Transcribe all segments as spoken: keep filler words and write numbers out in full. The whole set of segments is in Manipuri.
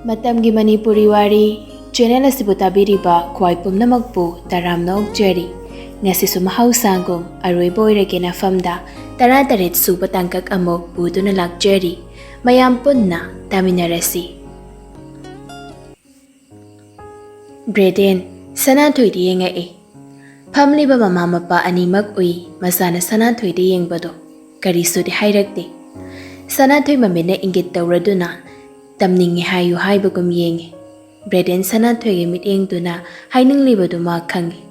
ꯃꯇꯝꯒꯤ ꯃꯅꯤꯄꯨꯔꯤ ꯋꯥꯔꯤ ꯆꯦꯅꯦꯜ ꯑꯁꯤꯕꯨ ꯇꯥꯕꯤꯔꯤꯕ ꯈ꯭ꯋꯥꯏ ꯄꯨꯝꯅꯃꯛꯄꯨ ꯇꯔꯥꯝꯅ ꯑꯣꯛꯆꯔꯤ꯫ ꯉꯁꯤꯁꯨ ꯃꯍꯧꯁꯥꯒꯨꯝ ꯑꯔꯣꯏꯕ ꯑꯣꯏꯔꯒꯦ ꯅꯐꯝꯗ ꯇꯔꯥꯇꯔꯦꯠ ꯁꯨꯕ ꯇꯥꯡꯀꯛ ꯑꯃꯨꯛ ꯄꯨꯗꯨꯅ ꯂꯥꯛꯆꯔꯤ꯫ ꯃꯌꯥꯝ ꯄꯨꯟꯅ ꯇꯥꯃꯤꯟꯅꯔꯁꯤ꯫ ꯕ꯭ꯔꯦꯗꯦꯟ ꯁꯅꯥꯊꯣꯏꯗ ꯌꯦꯡꯉꯛꯏ꯫ ꯐꯝꯂꯤꯕ ꯃꯃꯥ ꯃꯄꯥ ꯑꯅꯤꯃꯛ ꯎꯏ ꯃꯆꯥꯅ ꯁꯅꯥꯊꯣꯏꯗ ꯌꯦꯡꯕꯗꯣ꯫ ꯀꯔꯤꯁꯨꯗꯤ ꯍꯥꯏꯔꯛꯇꯦ꯫ ꯁꯅꯥꯊꯣꯏ ꯃꯃꯤꯠꯅ ꯏꯪꯒꯤꯠ ꯇꯧꯔꯗꯨꯅ "ꯇꯝꯅꯤꯡꯉꯦ ꯍꯥꯏꯌꯨ" ꯍꯥꯏꯕꯒꯨꯝ ꯌꯦꯡꯉꯤ꯫ ꯕ꯭ꯔꯦꯗꯦꯟ ꯁꯅꯥꯊꯣꯏꯒꯤ ꯃꯤꯠꯌꯦꯡꯗꯨꯅ ꯍꯥꯏꯅꯤꯡꯂꯤꯕꯗꯨ ꯃꯥ ꯈꯪꯉꯤ꯫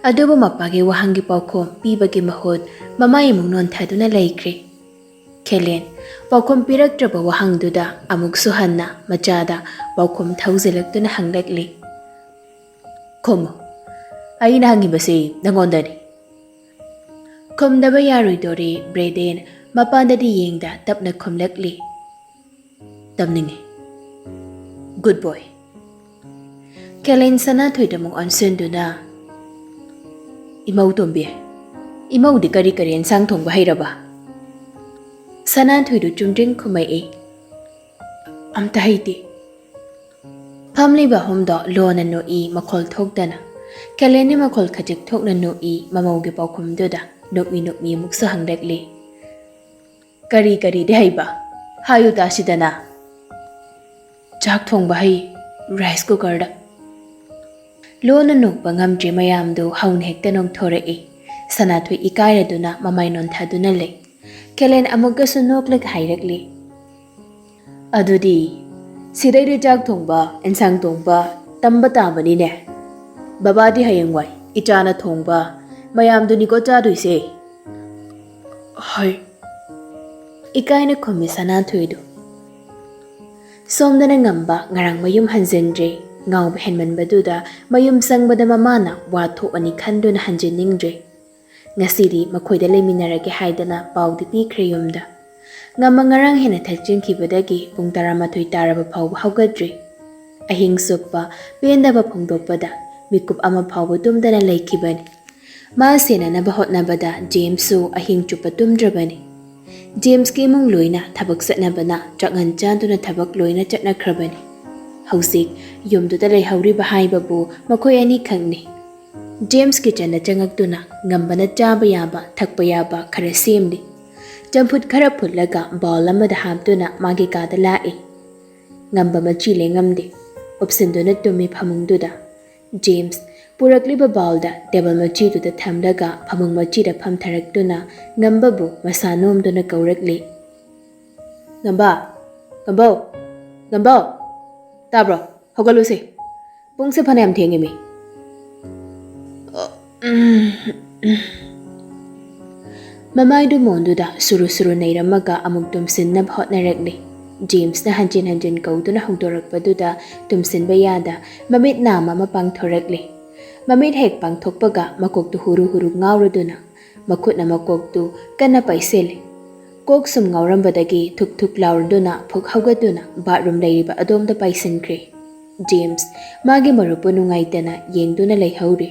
ꯑꯗꯨꯕꯨ ꯃꯄꯥꯒꯤ ꯋꯥꯍꯪꯒꯤ ꯄꯥꯎꯈꯨꯝ ꯄꯤꯕꯒꯤ ꯃꯍꯨꯠ ꯃꯃꯥꯏ ꯑꯃꯨꯛ ꯅꯣꯟꯊꯗꯨꯅ ꯂꯩꯈ꯭ꯔꯦ꯫ ꯀꯦꯂꯦꯟ ꯄꯥꯎꯈꯨꯝ ꯄꯤꯔꯛꯇ꯭ꯔꯕ ꯋꯥꯍꯪꯗꯨꯗ ꯑꯃꯨꯛꯁꯨ ꯍꯟꯅ ꯃꯆꯥꯗ ꯄꯥꯎꯈꯨꯝ ꯊꯧꯖꯤꯜꯂꯛꯇꯨꯅ ꯍꯪꯂꯛꯂꯤ꯫ "ꯈꯨꯝꯃꯨ, ꯑꯩꯅ ꯍꯪꯉꯤꯕꯁꯤ ꯅꯪꯉꯣꯟꯗꯅꯤ꯫" ꯈꯨꯝꯗꯕ ꯌꯥꯔꯣꯏꯗꯣꯔꯤ ꯕ꯭ꯔꯦꯗꯦꯟ ꯃꯄꯥꯗꯗꯤ ꯌꯦꯡꯗ ꯇꯞꯅ ꯈꯨꯝꯂꯛꯂꯤ꯫ "ꯇꯝꯅꯤꯡꯉꯤ꯫ Good boy꯫" ꯀꯦꯂꯦꯟ ꯁꯅꯥꯊꯣꯏꯗ ꯑꯃꯨꯛ ꯑꯣꯟꯁꯤꯟꯗꯨꯅ, "ꯏꯃꯧ ꯇꯣꯝꯕꯤ, ꯏꯃꯧꯗꯤ ꯀꯔꯤ ꯀꯔꯤ ꯑꯦꯟꯁꯥꯡ ꯊꯣꯡꯕ ꯍꯩꯔꯕ?" ꯁꯅꯥꯊꯣꯏꯗꯨ ꯆꯨꯝꯗ꯭ꯔꯤꯡ ꯈꯨꯝꯃꯛꯏ, "ꯑꯝꯇ ꯍꯩꯇꯦ꯫" ꯐꯝꯂꯤꯕ ꯑꯍꯨꯝꯗꯣ ꯂꯣꯟꯅ ꯅꯣꯛꯏ ꯃꯈꯣꯜ ꯊꯣꯛꯇꯅ꯫ ꯀꯦꯂꯦꯟꯅꯤ ꯃꯈꯣꯜ ꯈꯖꯤꯛ ꯊꯣꯛꯅ ꯅꯣꯛꯏ ꯃꯃꯧꯒꯤ ꯄꯥꯎꯈꯨꯝꯗꯨꯗ ꯅꯣꯛꯃꯤ ꯅꯣꯛꯃꯤ ꯑꯃꯨꯛꯁꯨ ꯍꯪꯂꯛꯂꯤ꯫ "ꯀꯔꯤ ꯀꯔꯤꯗꯤ ꯍꯩꯕ? ꯍꯥꯏꯌꯨ ꯇꯥꯁꯤꯗꯅ꯫" "ꯆꯥꯛ ꯊꯣꯡꯕ ꯍꯩ, ꯔꯥꯏꯁ ꯀꯨꯀꯔꯗ꯫" ꯂꯣꯟꯅ ꯅꯣꯛꯄ ꯉꯝꯗ꯭ꯔꯤ ꯃꯌꯥꯝꯗꯨ ꯍꯧꯅ ꯍꯦꯛꯇ ꯅꯣꯛꯊꯣꯔꯛꯏ꯫ ꯁꯅꯥꯊꯣꯏ ꯏꯀꯥꯏꯔꯗꯨꯅ ꯃꯃꯥꯏ ꯅꯣꯟꯊꯗꯨꯅ ꯂꯩ꯫ ꯀꯦꯂꯦꯟ ꯑꯃꯨꯛꯀꯁꯨ ꯅꯣꯛꯂꯒ ꯍꯥꯏꯔꯛꯂꯤ, "ꯑꯗꯨꯗꯤ ꯁꯤꯗꯩꯗꯤ ꯆꯥꯛ ꯊꯣꯡꯕ, ꯑꯦꯟꯁꯥꯡ ꯊꯣꯡꯕ ꯇꯝꯕ ꯇꯥꯕꯅꯤꯅꯦ꯫ ꯕꯕꯥꯗꯤ ꯍꯌꯦꯡꯋꯥꯏ ꯏꯆꯥꯅ ꯊꯣꯡꯕ ꯃꯌꯥꯝꯗꯨꯅꯤꯀꯣ ꯆꯥꯗꯣꯏꯁꯦ꯫" "ꯍꯣꯏ꯫" ꯏꯀꯥꯏꯅ ꯈꯨꯝꯃꯤ ꯁꯅꯥꯊꯣꯏꯗꯨ꯫ ꯁꯣꯝꯗꯅ ꯉꯝꯕ ꯉꯔꯥꯡ ꯃꯌꯨꯝ ꯍꯟꯖꯤꯟꯗ꯭ꯔꯦ꯫ ꯉꯥꯎꯕ ꯍꯦꯟꯃꯟꯕꯗꯨꯗ ꯃꯌꯨꯝ ꯆꯪꯕꯗ ꯃꯃꯥꯅ ꯋꯥ ꯊꯣꯛꯑꯅꯤ ꯈꯟꯗꯨꯅ ꯍꯟꯖꯤꯟꯅꯤꯡꯗ꯭ꯔꯦ꯫ ꯉꯁꯤꯗꯤ ꯃꯈꯣꯏꯗ ꯂꯩꯃꯤꯟꯅꯔꯒꯦ ꯍꯥꯏꯗꯅ ꯄꯥꯎꯗꯤ ꯄꯤꯈ꯭ꯔꯦ ꯌꯨꯝꯗ꯫ ꯉꯝꯕ ꯉꯔꯥꯡ ꯍꯦꯟꯅ ꯊꯛꯆꯤꯟꯈꯤꯕꯗꯒꯤ ꯄꯨꯡ ꯇꯔꯥꯃꯥꯊꯣꯏ ꯇꯥꯔꯕ ꯐꯥꯎꯕ ꯍꯧꯒꯠꯇ꯭ꯔꯤ꯫ ꯑꯍꯤꯡ ꯆꯨꯞꯄ ꯄꯦꯟꯗꯕ ꯐꯣꯡꯗꯣꯛꯄꯗ ꯃꯤꯀꯨꯞ ꯑꯃ ꯐꯥꯎꯕ ꯇꯨꯝꯗꯅ ꯂꯩꯈꯤꯕꯅꯤ꯫ ꯃꯥ ꯁꯦꯟꯅꯅꯕ ꯍꯣꯠꯅꯕꯗ ꯖꯦꯝꯁꯁꯨ ꯑꯍꯤꯡ ꯆꯨꯞꯄ ꯇꯨꯝꯗ꯭ꯔꯕꯅꯤ꯫ ꯖꯦꯝꯁꯀꯤ ꯏꯃꯨꯡ ꯂꯣꯏꯅ ꯊꯕꯛ ꯆꯠꯅꯕꯅ ꯆꯥꯛꯉꯟ ꯆꯥꯗꯨꯅ ꯊꯕꯛ ꯂꯣꯏꯅ ꯆꯠꯅꯈ꯭ꯔꯕꯅꯤ꯫ ꯍꯧꯖꯤꯛ ꯌꯨꯝꯗꯨꯗ ꯂꯩꯍꯧꯔꯤꯕ ꯍꯥꯏꯕꯕꯨ ꯃꯈꯣꯏ ꯑꯅꯤꯈꯛꯅꯤ꯫ ꯖꯦꯝꯁ ꯀꯤꯆꯟꯗ ꯆꯪꯉꯛꯇꯨꯅ ꯉꯝꯕꯅ ꯆꯥꯕ ꯌꯥꯕ, ꯊꯛꯄ ꯌꯥꯕ ꯈꯔ ꯁꯦꯝꯂꯤ꯫ ꯆꯝꯐꯨꯠ ꯈꯔ ꯐꯨꯠꯂꯒ ꯕꯥꯎꯜ ꯑꯃꯗ ꯍꯥꯞꯇꯨꯅ ꯃꯥꯒꯤ ꯀꯥꯗ ꯂꯥꯛꯏ꯫ ꯉꯝꯕ ꯃꯆꯤ ꯂꯦꯡꯉꯝꯗꯦ꯫ ꯎꯞꯁꯤꯟꯗꯨꯅ ꯇꯨꯝꯃꯤ ꯐꯃꯨꯡꯗꯨꯗ꯫ ꯖꯦꯝꯁ ꯄꯨꯔꯛꯂꯤꯕ ꯕꯥꯎꯜꯗ ꯇꯦꯕꯜ ꯃꯆꯤꯗꯨꯗ ꯊꯝꯂꯒ ꯐꯃꯨꯡ ꯃꯆꯤꯗ ꯐꯝꯊꯔꯛꯇꯨꯅ ꯉꯝꯕꯕꯨ ꯃꯁꯥ ꯅꯣꯝꯗꯨꯅ ꯀꯧꯔꯛꯂꯤ꯫ "ꯉꯝꯕ! ꯉꯝꯕꯧ! ꯉꯝꯕꯧ! ꯇꯥꯕ꯭ꯔꯣ? ꯍꯧꯒꯠꯂꯨꯁꯦ꯫ ꯄꯨꯡꯁꯦ ꯐꯅꯌꯥꯝ ꯊꯦꯡꯉꯦꯃꯤ꯫" ꯃꯃꯥꯏꯗꯨ ꯃꯣꯟꯗꯨꯗ ꯁꯨꯔꯨ ꯁꯨꯔꯨ ꯅꯩꯔꯝꯃꯒ ꯑꯃꯨꯛ ꯇꯨꯝꯁꯤꯟꯅꯕ ꯍꯣꯠꯅꯔꯛꯂꯤ꯫ ꯖꯦꯝꯁꯅ ꯍꯟꯖꯤꯟ ꯍꯟꯖꯤꯟ ꯀꯧꯗꯨꯅ ꯍꯧꯗꯣꯔꯛꯄꯗꯨꯗ ꯇꯨꯝꯁꯤꯟꯕ ꯌꯥꯗ ꯃꯃꯤꯠ ꯅꯥꯝ ꯑꯃ ꯄꯥꯡꯊꯣꯔꯛꯂꯤ꯫ ꯃꯃꯤꯠ ꯍꯦꯛ ꯄꯥꯡꯊꯣꯛꯄꯒ ꯃꯀꯣꯛꯇꯨ ꯍꯨꯔꯨ ꯍꯨꯔꯨ ꯉꯥꯎꯔꯗꯨꯅ ꯃꯈꯨꯠꯅ ꯃꯀꯣꯛꯇꯨ ꯀꯟꯅ ꯄꯥꯏꯁꯤꯜꯂꯤ꯫ ꯀꯣꯛ ꯁꯨꯝ ꯉꯥꯎꯔꯝꯕꯗꯒꯤ ꯊꯨꯛ ꯊꯨꯛ ꯂꯥꯎꯔꯗꯨꯅ ꯐꯨꯛ ꯍꯧꯒꯠꯇꯨꯅ ꯕꯥꯠꯔꯨꯝ ꯂꯩꯔꯤꯕ ꯑꯗꯣꯝꯗ ꯄꯥꯏꯁꯤꯟꯈ꯭ꯔꯦ꯫ ꯖꯦꯝꯁ ꯃꯥꯒꯤ ꯃꯔꯨꯞꯄꯨ ꯅꯨꯡꯉꯥꯏꯇꯅ ꯌꯦꯡꯗꯨꯅ ꯂꯩꯍꯧꯔꯤ꯫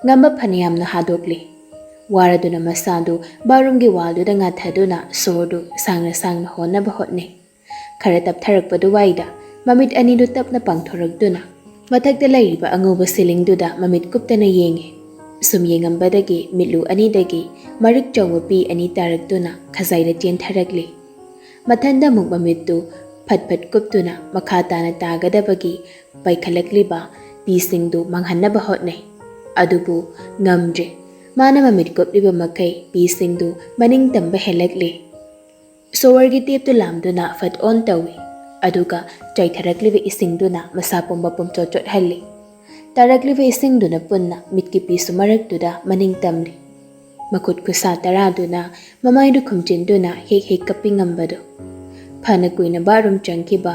ꯉꯝꯕ ꯐꯅꯌꯥꯝꯅ ꯍꯥꯗꯣꯛꯂꯤ꯫ ꯋꯥꯔꯗꯨꯅ ꯃꯁꯥꯗꯨ ꯕꯥꯠꯔꯨꯝꯒꯤ ꯋꯥꯜꯗꯨꯗ ꯉꯥꯊꯗꯨꯅ ꯁꯣꯔꯗꯨ ꯁꯥꯡꯅ ꯁꯥꯡꯅ ꯍꯣꯟꯅꯕ ꯍꯣꯠꯅꯩ꯫ ꯈꯔ ꯇꯞꯊꯔꯛꯄꯗꯨꯋꯥꯏꯗ ꯃꯃꯤꯠ ꯑꯅꯤꯗꯨ ꯇꯞꯅ ꯄꯥꯡꯊꯣꯔꯛꯇꯨꯅ ꯃꯊꯛꯇ ꯂꯩꯔꯤꯕ ꯑꯉꯧꯕ ꯁꯤꯂꯤꯡꯗꯨꯗ ꯃꯃꯤꯠ ꯀꯨꯞꯇꯅ ꯌꯦꯡꯉꯤ꯫ ꯁꯨꯝ ꯌꯦꯡꯉꯝꯕꯗꯒꯤ ꯃꯤꯠꯂꯨ ꯑꯅꯤꯗꯒꯤ ꯃꯔꯤꯛ ꯆꯧꯕ ꯄꯤ ꯑꯅꯤ ꯇꯥꯔꯛꯇꯨꯅ ꯈꯖꯥꯏꯗ ꯆꯦꯟꯊꯔꯛꯂꯤ꯫ ꯃꯊꯟꯗ ꯑꯃꯨꯛ ꯃꯃꯤꯠꯇꯨ ꯐꯠ ꯐꯠ ꯀꯨꯞꯇꯨꯅ ꯃꯈꯥ ꯇꯥꯅ ꯇꯥꯒꯗꯕꯒꯤ ꯄꯥꯏꯈꯠꯂꯛꯂꯤꯕ ꯄꯤꯁꯤꯡꯗꯨ ꯃꯥꯡꯍꯟꯅꯕ ꯍꯣꯠꯅꯩ꯫ ꯑꯗꯨꯕꯨ ꯉꯝꯗ꯭ꯔꯦ꯫ ꯃꯥꯅ ꯃꯃꯤꯠ ꯀꯨꯞꯂꯤꯕ ꯃꯈꯩ ꯄꯤꯁꯤꯡꯗꯨ ꯃꯅꯤꯡ ꯇꯝꯕ ꯍꯦꯜꯂꯛꯂꯤ꯫ ꯁꯣꯋꯔꯒꯤ ꯇꯦꯞꯇꯨ ꯂꯥꯝꯗꯨꯅ ꯐꯠ ꯑꯣꯟ ꯇꯧꯏ꯫ ꯑꯗꯨꯒ ꯆꯥꯏꯊꯔꯛꯂꯤꯕ ꯏꯁꯤꯡꯗꯨꯅ ꯃꯁꯥ ꯄꯨꯝꯕ ꯄꯨꯝꯆꯣꯠ ꯆꯣꯠꯍꯜꯂꯤ꯫ ꯇꯥꯔꯛꯂꯤꯕ ꯏꯁꯤꯡꯗꯨꯅ ꯄꯨꯟꯅ ꯃꯤꯠꯀꯤ ꯄꯤꯁꯨ ꯃꯔꯛꯇꯨꯗ ꯃꯅꯤꯡ ꯇꯝꯂꯤ꯫ ꯃꯈꯨꯠ ꯈꯨꯠꯁꯥ ꯇꯔꯥꯗꯨꯅ ꯃꯃꯥꯏꯗꯨ ꯈꯨꯝꯖꯤꯟꯗꯨꯅ ꯍꯦꯛ ꯍꯦꯛ ꯀꯞꯄꯤ ꯉꯝꯕꯗꯨ꯫ ꯐꯅ ꯀꯨꯏꯅ ꯕꯥꯠꯔꯨꯝ ꯆꯪꯈꯤꯕ,